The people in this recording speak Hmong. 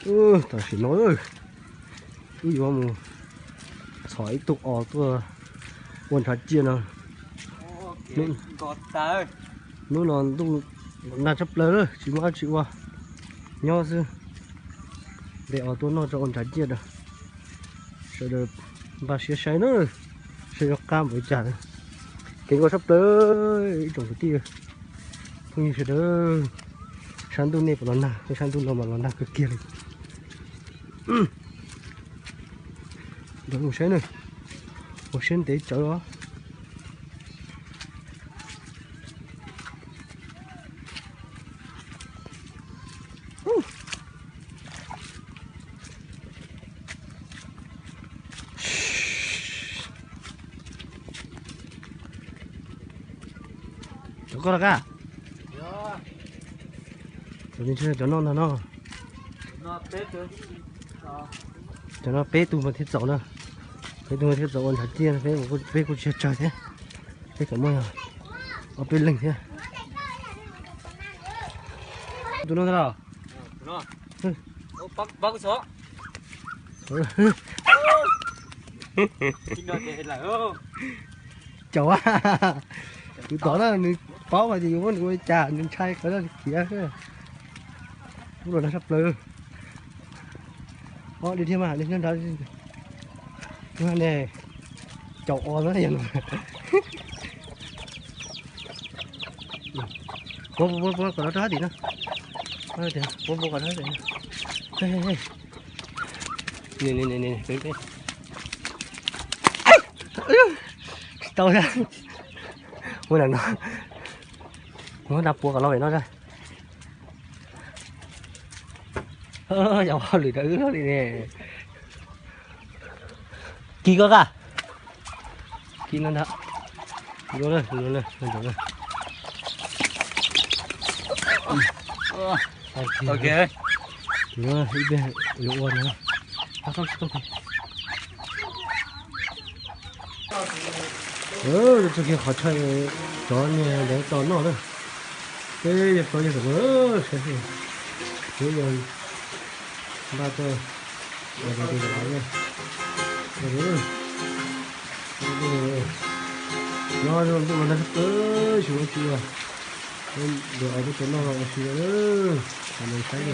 Tam sim no wb yuav mus txhom ib tug os tuaj ua ntshav ciaj no. Hnub no ntuj nag tshaj plaws, tsis muaj dab tsi ua, nyob xwb. De os tuaj noj tso ua ntshav ciaj rau sawv daws npaj siab saib na, saib yuav qab npaum li cas. Kev nkauj tshaj plaws ib tsoom kwv tij phooj ywg sawv daws. Sab ntuj nej puas los nag? Sab ntuj no mas los nag kawg kiag li. Nrog mus saib na, ua siab ntev tsawv os. Cov koj los kaj? Cov noj ntag no. Cov no peb tug mas thiaj txaus na. Peb tug mas thiaj txaus ua ntshav ciaj, peb kuj tsis tsawg thiab. Peb kom muaj ob peb leeg thiab. Tus no ntag los? Caum, kuv tod na, nws paub hais tias yuav muab nws ua li cas, nws ntshai qhov no khiav. Ub, los nag sab plaws. Ob, li thiab mas, li thiab nrad. Ne, caum os na yog no. Puab, puab, puab kom rov rau tim no. Puab, puab kom rau tim no. Tsis tau, ua no, muab nrad puab kom los pem no. Yog hauj lwm rau wb li ne. Kis koj kaj. Kis no ntag. Ok. Ib pliag yuav ua no. Txog kiag qhov chaw cov niag ntawd tau noj na. Peb yog tau yog saib, peb yog npaj tau. Nyob ntuj no nag sab plaws, xyov tsis ua, ntawm os peb tau noj ua si, saib.